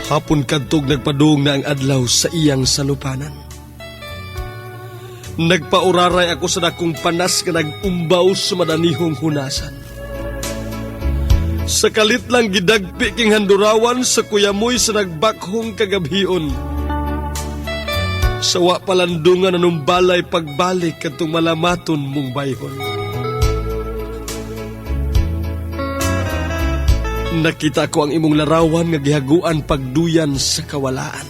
Hapon kadtog nagpadung na ang adlaw sa iyang salupanan. Nagpauraray ako sa dakong panas nga nag-umbaw sa madanihong hunasan. Sa kalit lang gidagpi king handurawan sa kuyamoy sa nagbakhong kagabhion. Sa wa palandungan nanumbalay pagbalik kadtong malamaton mong bayhon. Nakita ko ang imong larawan nga gihaguan pagduyan sa kawalaan.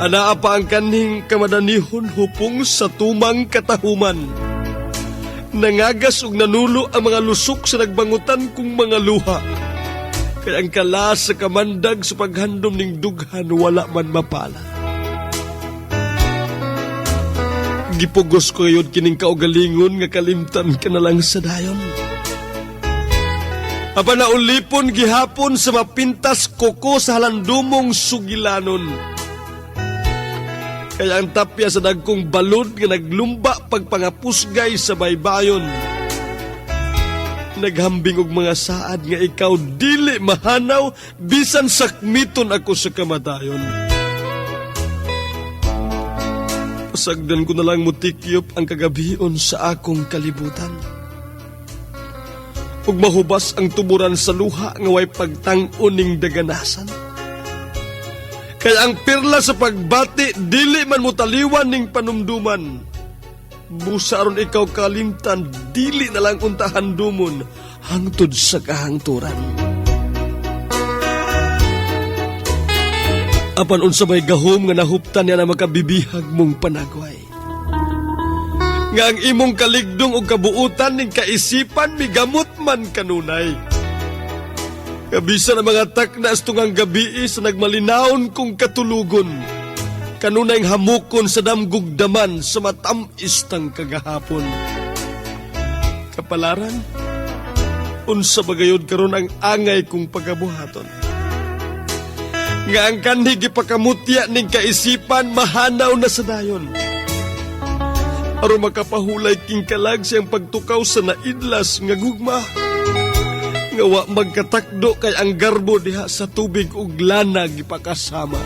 Anaa pa ang kanhing kamadanihon hupong sa tumang katahuman. Nangagas ug nanulo ang mga lusok sa nagbangutan kong mga luha. Kay ang kala sa kamandag sa paghandom ning dughan wala man mapala. Gipugos ko gayud kining kaugalingon nga kalimtan ka na lang sa dayon. Apan naulipon gihapon sa mapintas koko sa halandumong sugilanon. Kaya ang tapya sa dagkong balod nga naglumba pagpangapusgay sa baybayon. Naghambing og mga saad nga ikaw dili mahanaw bisan sakmiton ako sa kamatayon. Pasagdan ko na lang mutikyop ang kagabion sa akong kalibutan. Ug mahubas ang tuburan sa luha nga way pagtang-on ning daganasan. Kaya ang pirla sa pagbati dili man motaliwan ning panumduman. Busa aron ikaw kalimtan dili na lang unta handumon hangtod sa kahangturan. Apan unsa may gahom nga nahuptan niya na makabibihag mong panagway. Nga ang imong kaligdong og kabuutan ning kaisipan migamot man kanunay. Kabisa na mga takna sa tungang gabii sa nagmalinawon kong katulugon. Kanunay hamukon sa damgug daman sa matam-is tang kagahapon. Kapalaran, unsa ba gayud karon ang angay kong pagabuhaton? Nga ang kanhi gipakamutya ning kaisipan mahanaw na sa dayon. Aron makapahulay king kalag siyang pagtukaw sa naidlas nga gugma. Nga wa magkatakdo kay ang garbo diha sa tubig ug lana gipakasama.